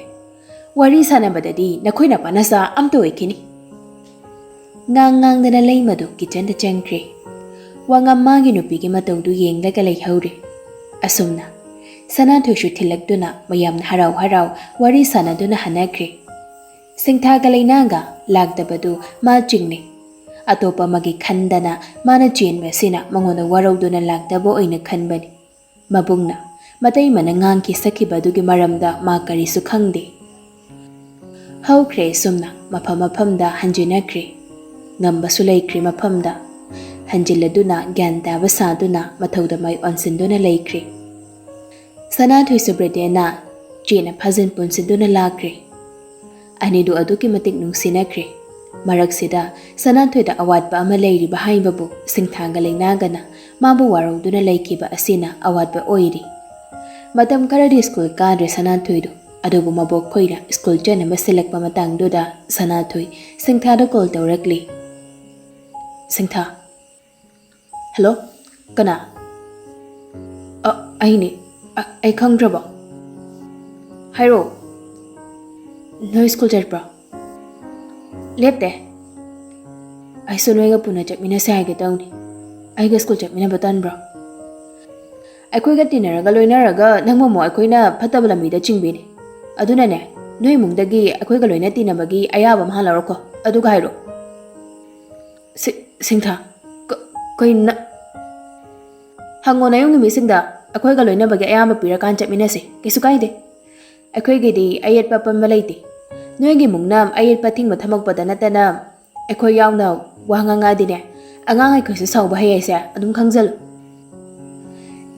ꯋꯥꯔꯤ ꯁꯥꯟꯅꯕꯗꯗꯤ ꯅꯈꯣꯏ ꯅꯄꯥ ꯅꯆꯥ ꯑꯝꯇ ꯑꯣꯏꯈꯤꯅꯤ"꯫ ꯉꯥꯡ ꯉꯥꯡꯗꯅ ꯂꯩꯃꯗꯨ ꯀꯤꯆꯟꯗ ꯆꯪꯈ꯭ꯔꯦ꯫ ꯋꯥꯉꯝ ꯃꯥꯒꯤ ꯅꯨꯄꯤꯒꯤ ꯃꯇꯧꯗꯨ ꯌꯦꯡꯂꯒ ꯂꯩꯍꯧꯔꯦ꯫ ꯑꯁꯨꯝꯅ ꯁꯅꯥꯊꯣꯏꯁꯨ ꯊꯤꯜꯂꯛꯇꯨꯅ ꯃꯌꯥꯝꯅ ꯍꯔꯥꯎ ꯍꯔꯥꯎ ꯋꯥꯔꯤ ꯁꯥꯟꯅꯗꯨꯅ ꯍꯟꯅꯈ꯭ꯔꯦ꯫ ꯁꯤꯡꯊꯥꯒ ꯂꯩꯅꯥꯒ ꯂꯥꯛꯇꯕꯗꯨ ꯃꯥ ꯆꯤꯡꯅꯩ꯫ ꯑꯇꯣꯞꯄ ꯑꯃꯒꯤ ꯈꯟꯗꯅ ꯃꯥꯅ ꯆꯦꯟꯕ ꯑꯁꯤꯅ ꯃꯉꯣꯟꯗ ꯋꯥꯔꯧꯗꯨꯅ ꯂꯥꯛꯇꯕ ꯑꯣꯏꯅ ꯈꯟꯕꯅꯤ꯫ ꯃꯕꯨꯡꯅ ꯃꯇꯩꯃꯅ ꯉꯥꯡꯈꯤ ꯁꯛꯈꯤꯕ ꯑꯗꯨꯒꯤ ꯃꯔꯝꯗ ꯃꯥ ꯀꯔꯤꯁꯨ ꯈꯪꯗꯦ꯫ ꯍꯧꯈ꯭ꯔꯦ ꯑꯁꯨꯝꯅ ꯃꯐꯝ ꯃꯐꯝꯗ ꯍꯟꯖꯤꯟꯅꯈ꯭ꯔꯦ꯫ ꯉꯝꯕꯁꯨ ꯂꯩꯈ꯭ꯔꯦ ꯃꯐꯝꯗ꯫ ꯍꯟꯖꯤꯜꯂꯗꯨꯅ ꯒ꯭ꯌꯥꯟ ꯇꯥꯕ ꯁꯥꯗꯨꯅ ꯃꯊꯧꯗ ꯃꯥꯏ ꯑꯣꯟꯁꯤꯟꯗꯨꯅ ꯂꯩꯈ꯭ꯔꯦ꯫ ꯁꯅꯥꯊꯣꯏꯁꯨ ꯕ꯭ꯔꯤꯇꯦꯟꯅ ꯆꯦꯅ ꯐꯥꯖꯤꯟ ꯄꯨꯟꯁꯤꯟꯗꯨꯅ ꯂꯥꯛꯈ꯭ꯔꯦ꯫ ꯑꯅꯤꯗꯨ ꯑꯗꯨꯛꯀꯤ ꯃꯇꯤꯛ ꯅꯨꯡꯁꯤꯅꯈ꯭ꯔꯦ꯫ ꯃꯔꯛꯁꯤꯗ ꯁꯅꯥꯊꯣꯏꯗ ꯑꯋꯥꯠꯄ ꯑꯃ ꯂꯩꯔꯤꯕ ꯍꯥꯏꯕꯕꯨ ꯁꯤꯡꯊꯥꯒ ꯂꯩꯅꯥꯒꯅ ꯃꯥꯕꯨ ꯋꯥꯔꯧꯗꯨꯅ ꯂꯩꯈꯤꯕ ꯑꯁꯤꯅ ꯑꯋꯥꯠꯄ ꯑꯣꯏꯔꯤ꯫ ꯃꯇꯝ ꯈꯔꯗꯤ ꯁ꯭ꯀꯨꯜ ꯀꯥꯗ꯭ꯔꯦ ꯁꯅꯥꯊꯣꯏꯗꯨ꯫ ꯑꯗꯨꯕꯨ ꯃꯕꯣꯛ ꯈꯣꯏꯅ ꯁ꯭ꯀꯨꯜ ꯆꯠꯅꯕ ꯁꯤꯜꯂꯛꯄ ꯃꯇꯥꯡꯗꯨꯗ ꯁꯅꯥꯊꯣꯏ ꯁꯤꯡꯊꯥꯗ ꯀꯣꯜ ꯇꯧꯔꯛꯂꯤ꯫ "ꯁꯤꯡꯊꯥ"꯫ "ꯍꯜꯂꯣ, ꯀꯅꯥ?" "ꯑ, ꯑꯩꯅꯦ꯫ ꯑ, ꯑꯩ ꯈꯪꯗ꯭ꯔꯕꯣ?" "ꯍꯥꯏꯔꯛꯑꯣ꯫ ꯅꯣꯏ ꯁ꯭ꯀꯨꯜ ꯆꯠꯄ꯭ꯔꯣ?" "ꯂꯦꯞꯇꯦ꯫ ꯑꯩꯁꯨ ꯅꯣꯏꯒ ꯄꯨꯟꯅ ꯆꯠꯃꯤꯟꯅꯁꯦ ꯍꯥꯏꯒꯦ ꯇꯧꯅꯤ꯫ ꯑꯩꯒ ꯁ꯭ꯀꯨꯜ ꯆꯠꯃꯤꯟꯅꯕ ꯇꯟꯕ꯭ꯔꯣ?" "ꯑꯩꯈꯣꯏꯒ ꯇꯤꯟꯅꯔꯒ ꯂꯣꯏꯅꯔꯒ ꯅꯪꯕꯨ ꯑꯃꯨꯛ ꯑꯩꯈꯣꯏꯅ ꯐꯠꯇꯕ ꯂꯝꯕꯤꯗ ꯆꯤꯡꯕꯤꯅꯤ꯫ ꯑꯗꯨꯅꯅꯦ, ꯅꯣꯏ ꯏꯃꯨꯡꯗꯒꯤ ꯑꯩꯈꯣꯏꯒ ꯂꯣꯏꯅ ꯇꯤꯟꯅꯕꯒꯤ ꯑꯌꯥꯕ ꯑꯃ ꯍꯥꯟꯅ ꯂꯧꯔꯛꯈꯣ, ꯑꯗꯨꯒ ꯍꯥꯏꯔꯣ꯫" "ꯁꯤ-, ꯁꯤꯡꯊꯥ, ꯀ-, ꯀꯩꯅꯣ ꯅ-" "ꯍꯪꯉꯣ ꯅꯌꯨꯝꯒꯤ ꯃꯤꯁꯤꯡꯗ, ꯑꯩꯈꯣꯏꯒ ꯂꯣꯏꯅꯕꯒꯤ ꯑꯌꯥꯕ ꯄꯤꯔꯀꯥꯟ ꯆꯠꯃꯤꯟꯅꯁꯤ, ꯀꯩꯁꯨ ꯀꯥꯏꯗꯦ꯫ ꯑꯩꯈꯣꯏꯒꯤꯗꯤ ꯑꯌꯦꯠꯄ ꯑꯄꯟꯕ ꯂꯩꯇꯦ꯫ ꯅꯣꯏꯒꯤ ꯏꯃꯨꯡꯅ ꯑꯌꯦꯠꯄ ꯑꯊꯤꯡꯕ ꯊꯝꯃꯛꯄꯗ ꯅꯠꯇꯅ ꯑꯩꯈꯣꯏ ꯌꯥꯎꯅ ꯋꯥ ꯉꯥꯡꯉꯛꯑꯗꯤꯅꯦ, ꯑꯉꯥꯡ ꯑꯩꯈꯣꯏꯁꯨ ꯁꯥꯎꯕ ꯍꯩ ꯍꯥꯏꯁꯦ ꯑꯗꯨꯝ ꯈꯪꯖꯜꯂꯨ꯫"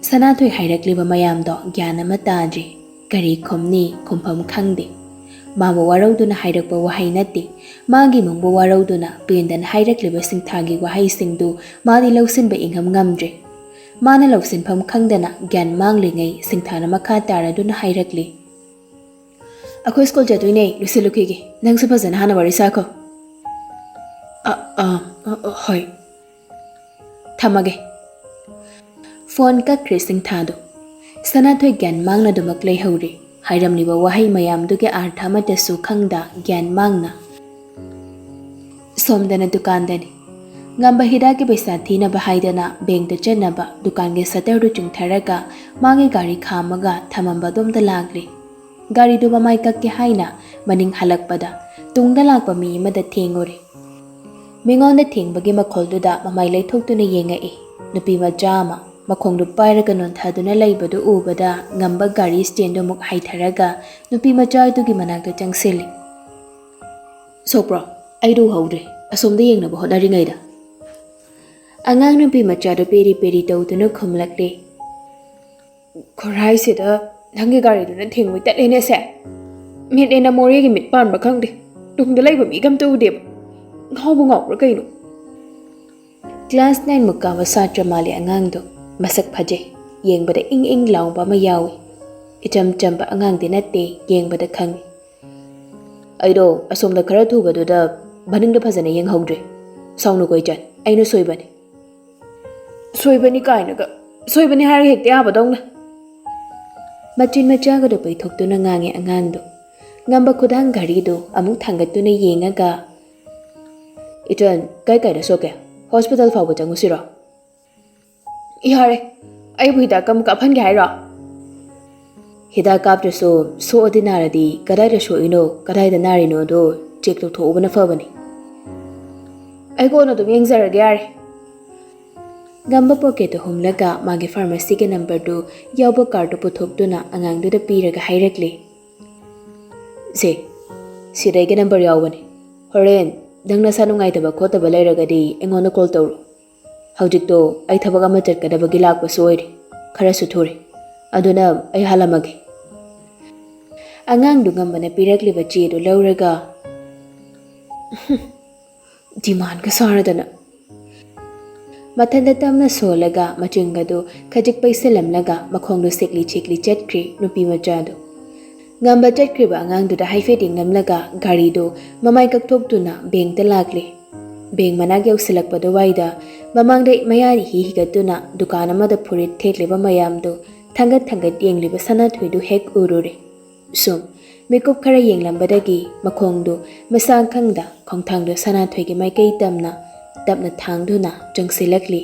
ꯁꯅꯥꯊꯣꯏ ꯍꯥꯏꯔꯛꯂꯤꯕ ꯃꯌꯥꯝꯗꯣ ꯒ꯭ꯌꯥꯟ ꯑꯃ ꯇꯥꯗ꯭ꯔꯤ꯫ ꯀꯔꯤ ꯈꯨꯝꯅꯤ, ꯈꯨꯝꯐꯝ ꯈꯪꯗꯦ꯫ ꯃꯥꯕꯨ ꯋꯥꯔꯧꯗꯨꯅ ꯍꯥꯏꯔꯛꯄ ꯋꯥꯍꯩ ꯅꯠꯇꯦ꯫ ꯃꯥꯒꯤ ꯏꯃꯨꯡꯕꯨ ꯋꯥꯔꯧꯗꯨꯅ ꯄꯦꯟꯗꯅ ꯍꯥꯏꯔꯛꯂꯤꯕ ꯁꯤꯡꯊꯥꯒꯤ ꯋꯥꯍꯩꯁꯤꯡꯗꯨ ꯃꯥꯗꯤ ꯂꯧꯁꯤꯟꯕ ꯏꯉꯝ ꯉꯝꯗ꯭ꯔꯦ꯫ ꯃꯥꯅ ꯂꯧꯁꯤꯟꯐꯝ ꯈꯪꯗꯅ ꯒ꯭ꯌꯥꯟ ꯃꯥꯡꯂꯤꯉꯩ ꯁꯤꯡꯊꯥꯅ ꯃꯈꯥ ꯇꯥꯔꯗꯨꯅ ꯍꯥꯏꯔꯛꯂꯤ꯫ "ꯑꯩꯈꯣꯏ ꯁ꯭ꯀꯨꯜ ꯆꯠꯇꯣꯏꯅꯦ, ꯂꯣꯏꯁꯤꯜꯂꯨꯈꯤꯒꯦ꯫ ꯅꯪꯁꯨ ꯐꯖꯅ ꯍꯥꯟꯅ ꯋꯥꯔꯤ ꯁꯥꯈꯣ꯫" "ꯑ, ꯑ, ꯑ, ꯑ, ꯍꯣꯏ꯫ ꯊꯝꯃꯒꯦ꯫" ꯐꯣꯟ ꯀꯛꯈ꯭ꯔꯦ ꯁꯤꯡꯊꯥꯗꯨ꯫ ꯁꯅꯥꯊꯣꯏ ꯒ꯭ꯌꯥꯟ ꯃꯥꯡꯅꯗꯨꯃꯛ ꯂꯩꯍꯧꯔꯦ꯫ ꯍꯥꯏꯔꯝꯂꯤꯕ ꯋꯥꯍꯩ ꯃꯌꯥꯝꯗꯨꯒꯤ ꯑꯥꯔꯊ ꯑꯃꯠꯇꯁꯨ ꯈꯪꯗ ꯒ꯭ꯌꯥꯟ ꯃꯥꯡꯅ꯫ ꯁꯣꯝꯗꯅ ꯗꯨꯀꯥꯟꯗꯅꯤ꯫ ꯉꯝꯕ ꯍꯤꯗꯥꯛꯀꯤ ꯄꯩꯁꯥ ꯊꯤꯅꯕ ꯍꯥꯏꯗꯅ ꯕꯦꯡꯛꯇ ꯆꯠꯅꯕ ꯗꯨꯀꯥꯟꯒꯤ ꯁꯠꯇꯔꯗꯨ ꯆꯤꯡꯊꯔꯒ ꯃꯥꯒꯤ ꯒꯥꯔꯤ ꯈꯥꯝꯃꯒ ꯊꯝꯃꯝꯕ ꯑꯗꯣꯝꯗ ꯂꯥꯛꯂꯤ꯫ ꯒꯥꯔꯤꯗꯨ ꯃꯃꯥꯏ ꯀꯛꯀꯦ ꯍꯥꯏꯅ ꯃꯅꯤꯡ ꯍꯜꯂꯛꯄꯗ ꯇꯨꯡꯗ ꯂꯥꯛꯄ ꯃꯤ ꯑꯃꯗ ꯊꯦꯡꯉꯨꯔꯦ꯫ ꯃꯤꯉꯣꯟꯗ ꯊꯦꯡꯕꯒꯤ ꯃꯈꯣꯜꯗꯨꯗ ꯃꯃꯥꯏ ꯂꯩꯊꯣꯛꯇꯨꯅ ꯌꯦꯡꯉꯛꯏ꯫ ꯅꯨꯄꯤ ꯃꯆꯥ ꯑꯃ ꯃꯈꯣꯡꯗꯨ ꯄꯥꯏꯔꯒ ꯅꯣꯟꯊꯗꯨꯅ ꯂꯩꯕꯗꯨ ꯎꯕꯗ ꯉꯝꯕ ꯒꯥꯔꯤ ꯁ꯭ꯇꯦꯟꯗꯨ ꯑꯃꯨꯛ ꯍꯥꯏꯊꯔꯒ ꯅꯨꯄꯤ ꯃꯆꯥ ꯑꯗꯨꯒꯤ ꯃꯅꯥꯛꯇ ꯆꯪꯁꯤꯜꯂꯤ꯫ "ꯁꯣꯛꯄ꯭ꯔꯣ? ꯑꯩꯗꯨ ꯎꯍꯧꯗ꯭ꯔꯦ꯫ ꯑꯁꯣꯝꯗ ꯌꯦꯡꯅꯕ ꯍꯣꯠꯅꯔꯤꯉꯩꯗ꯫" ꯑꯉꯥꯡ ꯅꯨꯄꯤ ꯃꯆꯥꯗꯨ ꯄꯦꯔꯤ ꯄꯦꯔꯤ ꯇꯧꯗꯨꯅ ꯈꯨꯝꯂꯛꯂꯦ꯫ "ꯈꯨꯔꯥꯏꯁꯤꯗ ꯅꯪꯒꯤ ꯒꯥꯔꯤꯗꯨꯅ ꯊꯦꯡꯉꯨꯏ ꯇꯠꯂꯦꯅꯦ ꯁꯦ꯫ ꯃꯤꯠꯅꯦꯅ ꯃꯣꯔꯦꯒꯤ ꯃꯤꯠ ꯄꯥꯟꯕ ꯈꯪꯗꯦ꯫ ꯇꯨꯡꯗ ꯂꯩꯕ ꯃꯤꯒ ꯑꯝꯇ ꯎꯗꯦꯕ꯫ ꯉꯥꯎꯕ ꯉꯥꯎꯕ꯭ꯔꯥ ꯀꯩꯅꯣ?" ꯀ꯭ꯂꯥꯁ ꯅꯥꯏꯟ ꯃꯨꯛ ꯀꯥꯕ ꯁꯥꯇ꯭ꯔ ꯃꯥꯜꯂꯤ ꯑꯉꯥꯡꯗꯣ꯫ ꯃꯁꯛ ꯐꯖꯩ꯫ ꯌꯦꯡꯕꯗ ꯏꯪ ꯏꯪ ꯂꯥꯎꯕ ꯑꯃ ꯌꯥꯎꯏ꯫ ꯏꯆꯝ ꯆꯝꯕ ꯑꯉꯥꯡꯗꯤ ꯅꯠꯇꯦ, ꯌꯦꯡꯕꯗ ꯈꯪꯏ꯫ "ꯑꯩꯗꯣ ꯑꯁꯣꯝꯗ ꯈꯔ ꯊꯨꯕꯗꯨꯗ ꯃꯅꯤꯡꯗ ꯐꯖꯅ ꯌꯦꯡꯍꯧꯗ꯭ꯔꯦ꯫ ꯁꯥꯎꯅꯨꯀꯣ ꯏꯆꯟ, ꯑꯩꯅ ꯁꯣꯏꯕꯅꯤ꯫" "ꯁꯣꯏꯕꯅꯤ ꯀꯥꯏꯅꯒ, ꯁꯣꯏꯕꯅꯤ ꯍꯥꯏꯔꯒ ꯍꯦꯛꯇ ꯌꯥꯕꯗꯧꯅ꯫" ꯃꯆꯤꯟ ꯃꯆꯥꯒꯗꯣ ꯄꯩꯊꯣꯛꯇꯨꯅ ꯉꯥꯡꯉꯤ ꯑꯉꯥꯡꯗꯣ꯫ ꯉꯝꯕ ꯈꯨꯗꯥꯡ ꯘꯔꯤꯗꯨ ꯑꯃꯨꯛ ꯊꯥꯡꯒꯠꯇꯨꯅ ꯌꯦꯡꯉꯒ, "ꯏꯆꯟ, ꯀꯥꯏ ꯀꯥꯏꯗ ꯁꯣꯛꯀꯦ? ꯍꯣꯁꯄꯤꯇꯥꯜ ꯐꯥꯎꯕ ꯆꯪꯉꯨꯁꯤꯔꯣ?" "ꯌꯥꯔꯦ, ꯑꯩꯕꯨ ꯍꯤꯗꯥꯛ ꯑꯃ ꯀꯥꯞꯍꯟꯒꯦ ꯍꯥꯏꯔꯣ?" "ꯍꯤꯗꯥꯛ ꯀꯥꯞꯇ꯭ꯔꯁꯨ ꯁꯣꯛꯑꯗꯤ ꯅꯥꯔꯗꯤ ꯀꯗꯥꯏꯗ ꯁꯣꯛꯏꯅꯣ, ꯀꯗꯥꯏꯗ ꯅꯥꯔꯤꯅꯣꯗꯣ ꯆꯦꯛ ꯇꯧꯊꯣꯛꯎꯕꯅ ꯐꯕꯅꯤ꯫" "ꯑꯩ ꯀꯣꯟꯅ ꯑꯗꯨꯝ ꯌꯦꯡꯖꯔꯒꯦ, ꯌꯥꯔꯦ꯫" ꯉꯝꯕ ꯄꯣꯀꯦꯠꯇ ꯍꯨꯝꯂꯒ ꯃꯥꯒꯤ ꯐꯥꯔꯃꯥꯁꯤꯒꯤ ꯅꯝꯕꯔꯗꯨ ꯌꯥꯎꯕ ꯀꯥꯔꯗꯨ ꯄꯨꯊꯣꯛꯇꯨꯅ ꯑꯉꯥꯡꯗꯨꯗ ꯄꯤꯔꯒ ꯍꯥꯏꯔꯛꯂꯤ, "ꯁꯦ, ꯁꯤꯗꯩꯒꯤ ꯅꯝꯕꯔ ꯌꯥꯎꯕꯅꯤ꯫ ꯍꯣꯔꯦꯟ ꯅꯪ ꯅꯁꯥ ꯅꯨꯡꯉꯥꯏꯇꯕ ꯈꯣꯠꯇꯕ ꯂꯩꯔꯒꯗꯤ ꯑꯩꯉꯣꯟꯗ ꯀꯣꯜ ꯇꯧꯔꯣ꯫ ꯍꯧꯖꯤꯛꯇꯣ ꯑꯩ ꯊꯕꯛ ꯑꯃ ꯆꯠꯀꯗꯕꯒꯤ ꯂꯥꯛꯄꯁꯨ ꯑꯣꯏꯔꯦ, ꯈꯔꯁꯨ ꯊꯨꯔꯦ, ꯑꯗꯨꯅ ꯑꯩ ꯍꯜꯂꯝꯃꯒꯦ꯫" ꯑꯉꯥꯡꯗꯨ ꯉꯝꯕꯅ ꯄꯤꯔꯛꯂꯤꯕ ꯆꯦꯗꯨ ꯂꯧꯔꯒ, "ꯗꯤꯃꯥꯟꯒ ꯁꯥꯔꯗꯅ꯫" ꯃꯊꯟꯇ ꯇꯞꯅ ꯁꯣꯜꯂꯒ ꯃꯆꯤꯡꯒꯗꯨ ꯈꯖꯤꯛ ꯄꯩꯁꯤꯜꯂꯝꯂꯒ ꯃꯈꯣꯡꯗꯨ ꯁꯦꯛꯂꯤ ꯁꯦꯛꯂꯤ ꯆꯠꯈ꯭ꯔꯦ ꯅꯨꯄꯤ ꯃꯆꯥꯗꯨ꯫ ꯉꯝꯕ ꯆꯠꯈ꯭ꯔꯤꯕ ꯑꯉꯥꯡꯗꯨꯗ ꯍꯥꯏꯐꯦꯠ ꯌꯦꯡꯂꯝꯂꯒ ꯒꯥꯔꯤꯗꯨ ꯃꯃꯥꯏ ꯀꯛꯊꯣꯛꯇꯨꯅ ꯕꯦꯡꯇ ꯂꯥꯛꯂꯦ꯫ ꯕꯦꯡ ꯃꯅꯥꯛ ꯌꯧꯁꯤꯜꯂꯛꯄꯗꯨꯋꯥꯏꯗ ꯃꯃꯥꯡꯗ ꯃꯌꯥ ꯏꯍꯤ ꯍꯤꯒꯠꯇꯨꯅ ꯗꯨꯀꯥꯟ ꯑꯃꯗ ꯐꯨꯔꯤꯠ ꯊꯦꯠꯂꯤꯕ ꯃꯌꯥꯝꯗꯨ ꯊꯥꯡꯒꯠ ꯊꯥꯡꯒꯠ ꯌꯦꯡꯂꯤꯕ ꯁꯅꯥꯊꯣꯏꯗꯨ ꯍꯦꯛ ꯎꯔꯨꯔꯦ꯫ ꯁꯨꯝ ꯃꯤꯀꯨꯞ ꯈꯔ ꯌꯦꯡꯂꯝꯕꯗꯒꯤ ꯃꯈꯣꯡꯗꯨ ꯃꯁꯥ ꯈꯪꯗ ꯈꯣꯡꯊꯥꯡꯗꯨ ꯁꯅꯥꯊꯣꯏꯒꯤ ꯃꯥꯏꯀꯩ ꯇꯝꯅ ꯇꯞꯅ ꯊꯥꯡꯗꯨꯅ ꯆꯪꯁꯤꯜꯂꯛꯂꯤ꯫